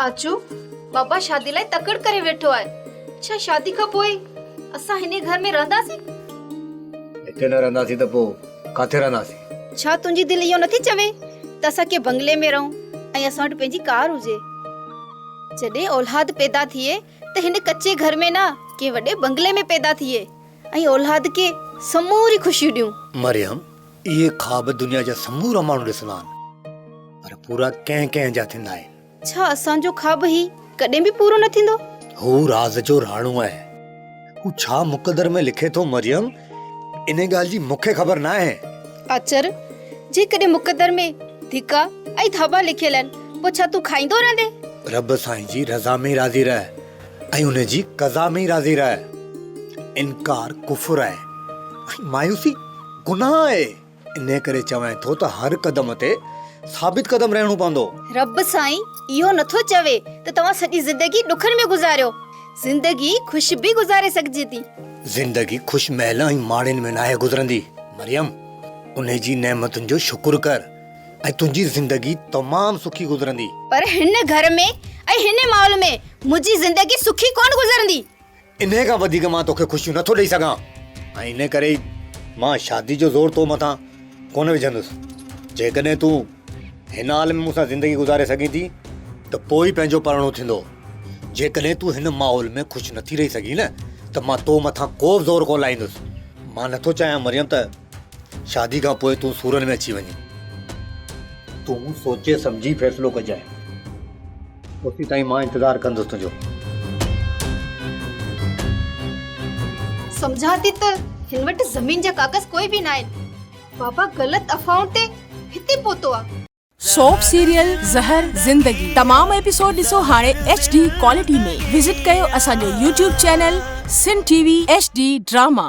آچو، بابا شادي لاء تڪڙ ڪري ويٺو آهي. ڇا شادي کان پوء اسان هن ئي گهر ۾ رهنداسين؟ هتي نه رهنداسين ته پوء ڪاٿي رهنداسين؟ ڇا تنهنجي دل اهو نٿي چوي ته اسان ڪنهن بنگلي ۾ رهون ۽ اسان وٽ پنهنجي ڪار هجي؟ جڏهن اولاد پيدا ٿئي ته هن ڪچي گهر ۾ نه ڪنهن وڏي بنگلي ۾ پيدا ٿئي ۽ اولاد کي سموري خوشيون ڏيون. مريم، اهي خواب دنيا جا سمورا ماڻهو ڏسندا آهن پر پورا ڪنهن ڪنهن جا ٿيندا آهن. ڇا اسان جو خواب هي ڪڏهن به پورو نه ٿيندو؟ هو راز جو راڻو آهي. هو ڇا مقدر ۾ لکي ٿو مريم، انهي ڳالهه جي مون کي خبر ناهي. آچر، جيڪڏهن مقدر ۾ ڌڪا ۽ ٿاٻا لکيل آهن، پوء ڇا تون کائيندو رهندين؟ رب سائين جي رضا ۾ ئي راضي رهه ۽ ان جي قضا ۾ ئي راضي رهه. انڪار ڪفر آهي ۽ مايوسي گناهه آهي. انهيء ڪري چوانء ٿو ته هر قدم تي ثابت قدم رهڻو پوندو. رب سائين اهو نٿو چوي ته توهان سڄي زندگي ڏکن ۾ گذاريو. زندگي خوش به گذاري سگهجي ٿي. زندگي خوش محل ۽ ماڙين ۾ ناهي گذرندي مريم. انهي جي نعمتن جو شڪر ڪر ۽ تنهنجي زندگي تمام سکي گذرندي. پر هن گهر ۾ ۽ هن ماحول ۾ منهنجي زندگي سکي ڪونه گذرندي. انهيء کان وڌيڪ مان توکي خوشيون نٿو ڏئي سگهان ۽ انهيء ڪري ئي مان شادي جو زور تو مٿان ڪونه وجهندس. جيڪڏهن تون هن حال ۾ مون سان زندگي گذاري سگهين ٿي ته پوء ئي پنهنجو پرڻو ٿيندو. جيڪڏهن تون هن ماحول ۾ خوش نٿي رهي سگهين نه ته مان تو مٿان ڪو به زور ڪونه لائيندس. مان نٿو چاهيان مريم ته شادي کان پوء تون سورن ۾ اچي وڃين. تون سوچي سمجهي فيصلو ڪجانء. اوسيتائين مان انتظار ڪندس تنهنجو. سمجهان ٿي ته هن وٽ زمين جا ڪاغذ ڪوئي به ناهن. بابا غلط افواهن تي هتي پهتو آ. سوپ سيريل زهر زندگي تمام ايپيسوڊ ڏسو هاڻي ايڇ ڊي ڪوالٽي ۾ وزٽ ڪيو اسان جو YouTube channel Sindh T V H D drama.